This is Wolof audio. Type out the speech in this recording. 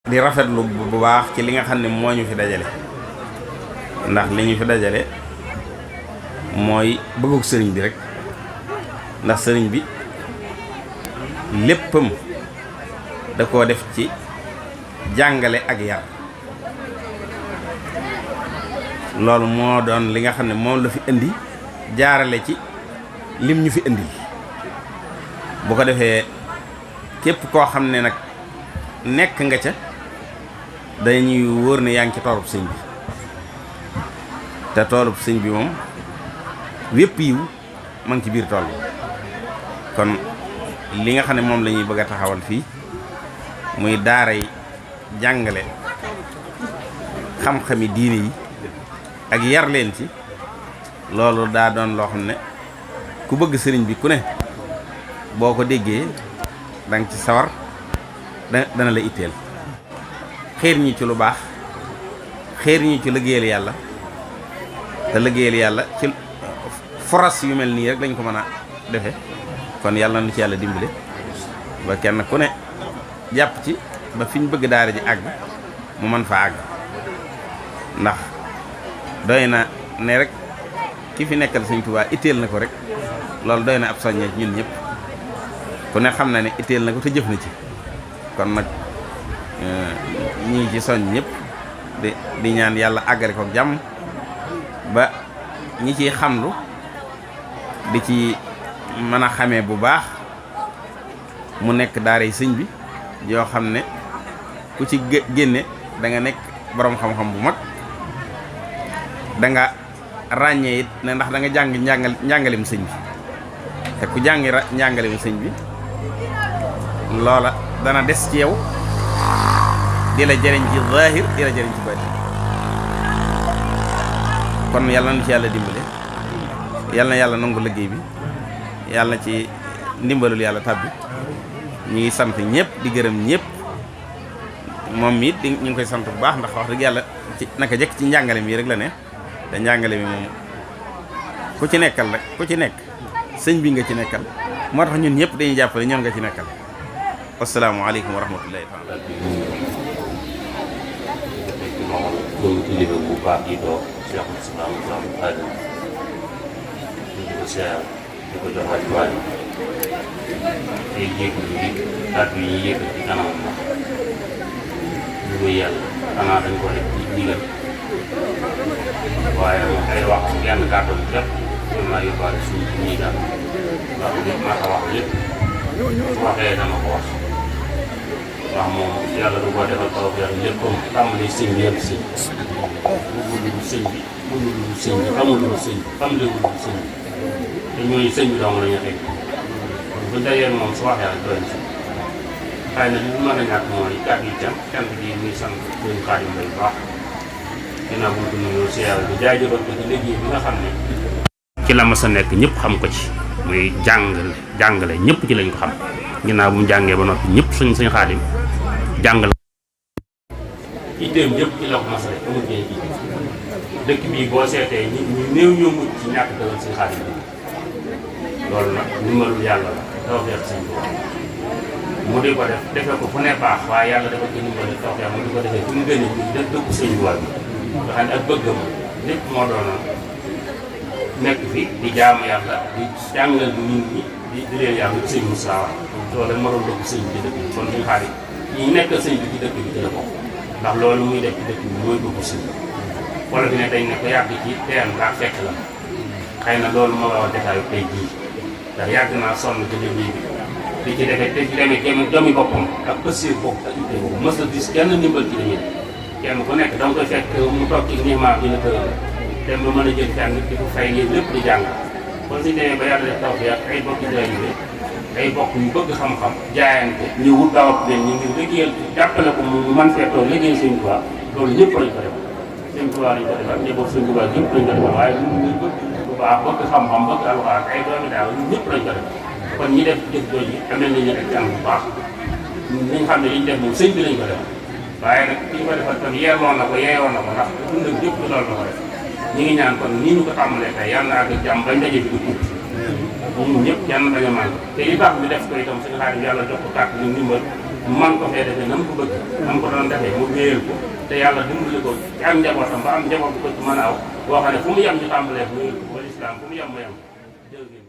di rafetlu bu baax ci li nga xam ne moo ñu fi dajale ndax li ñu fi dajale mooy bëggug sëriñ bi rek ndax sëriñ bi léppam da koo def ci jàngale ak yar loolu moo doon li nga xam ne moom la fi indi jaarale ci lim ñu fi indil bu ko defee képp koo xam ne nag nekk nga ca dañuy wóor ne yaa ngi ci toolub sëñ bi te toolub sëñ bi moom wépp yiw ma ngi ci biir tool bi kon li nga xam ne moom la ñuy bëgg a taxawal fii muy daaray jàngale xam-xami diine yi ak yar leen ci loolu daa doon loo xam ne ku bëgg sëriñ bi ku ne boo ko déggee danga ci sawar dana la itteel xeer ñi ci lu baax xeer ñi ci liggéeyal yàlla te liggéeyal yàlla ci foras yu mel nii rek lañ ko mën a defe kon yàlla na ci yàlla dimbale ba kenn ku ne jàpp ci ba fi ñu bëgg daara ji àgg mu mën fa àgg ndax doy na ne rek ki fi nekkal Sëñ Tuubaa itteel na ko rek loolu doy na ab soññee ñun ñëpp ku ne xam na ne itteel na ko te jëf na ci kon nag ñi ngi ci soñ ñëpp di ñaan yàlla àggale ko jàmm ba ñi ciy xamlu di ci mën a xamee bu baax mu nekk daaray sëñ bi yoo xam ne ku ci génne da nga nekk boroom xam-xam bu mag da nga ràññee it ne ndax da nga jàng njàngalem sëñ bi te ku jàngi njàngalem sëñ bi loola dana des ci yow di la jëriñ ci zaahir di la jëriñ ci baatin kon yàlla na ci yàlla dimbale yàlla na yàlla nangu liggéey bi yàlla na ci ndimbalul yàlla tàbbi ñu ngi sant ñëpp di gërëm ñëpp moom mi it ñu ngi koy sant bu baax ndax wax dëgg yàlla ci naka jëkk ci njàngale mi rek la ne te njàngale mi moom ku ci nekkal rek ku ci nekk sëñ bi nga ci nekkal moo tax ñun ñëpp dañuy jàppale ñoom nga ci nekkal asalaamaaleykum wa rahmatullahi taala loolu kilifa bu baax yi toog Cheikh Islam Xaadim di ko siyaar di ko jox ak waay tey jégalu yi kàddu yi yëg ci kanam ma lu muy yàlla xanaa dañ ko def ci ndigal waaye moom ay wax genn kàddu bi képp mën naa yóbbaale suñu ñuy daal ndax lépp maa ko wax lépp su waxee dama ko wax ndax moom yàlla du ko defal tawfeex léppam tàmbali sëñ bi yëpp sëñ bëggul lu sëñ bi mënul lu sëñ bi xamul lu sëñ bi xam léegul lu sëñ bi te ñooñu sëñ bi dong la ñu fekk kon bu dajee moom su waxee rek doy na si xëy na li mu mën a ñàkk mooy kàddu yi cant gi muy sant suñu Xaadim Mbay bu baax ginnaaw bu ñu ko nuyoo si yàlla bi jaajëfal ko ci liggéey bi nga xam ne ci la ma sa nekk ñëpp xam ko ci muy jàngale ñëpp ci lañ ko xam ginnaaw bu mu jàngee ba noppi ñëpp suñ Xaadim jàngale itteem yëpp ci la ko mas a def amul géej gi dëkk bii boo seetee ñi ñu néew ñoo mujj ci ñàkk dawal suñu Xaadim bi loolu nag ndimbalul yàlla la tawfeex sëñ bi mu di ko def defee ko fu ne baax waaye yàlla dafa ko ndimbal tawfeex mu di ko defee fu mu gën a ñu def dëkku sëñ bi bi nga xam ne ak bëggam lépp moo doonoon nekk fi di jaamu yàlla di jàngal nit ñi di leen yàlla sëñ Moussa wax loolu moo doon dëkk sëñ bi ci dëkk bi kon suñu Xaadim ñi nekkal sëñ bi ci dëkk bi ci la bokk ndax loolu muy def ci dëkk bi mooy dugg sëñ wala fi ne dañ ne ko yàgg ci teen baa fekk la xëy na loolu moo la wax détail tey jii ndax yàgg naa sonn ci liggéey bi di ci defee te ci demee kenn domi boppam ak pësir bopp ak itte boobu mës a gis kenn ndimbal ci dañuy kenn ku nekk da nga koy fekk mu toog ci niimaa dina tëral dem ba mën a jël fenn di ko fay ngir lépp di jàng kon si demee ba yàlla def taw bi ay bokki taalibe ay bokk yu bëgg xam-xam jaayante ñu wut daaw ak leen ñu ngi liggéeyal jàppale ko mu man fee toog liggéeyal Sëñ Tuubaa loolu ñëpp lañ ko defal Sëñ Tuubaa lañ ko defal ñëpp Sëñ Tuubaa ñëpp lañ ko defal waaye ñu bëgg bu baax bëgg xam-xam bëgg alxuraan ay doomi daaw ñëpp lañ ko defal kon ñi def jëf jooju amel nañu ak jàng bu baax ñi nga xam ne liñ def moom sëñ bi lañ ko defal waaye nag ki ñu ko defal tam yeewoon na ko yeewoon na ko ndax dundam yëpp loolu la ko def ñi ngi ñaan kon nii ñu ko tàmbalee tey yàlla na ak jàmm bañ daje fi du tuuti ñun ñëpp kenn dañu man te li tax ñu def ko itam suñu Xaadim yàlla jox ko kàtt ñu ndimbal man ko fee defee na mu ko bëgg na mu ko doon defee mu wéyal ko te yàlla dimbali ko ci ak njabootam ba am njaboot bu ko ci mën a aw boo xam ne fu mu yem ñu tàmbalee fu mu wéyal ko ba lislaam fu mu yem mu yem jërëjëf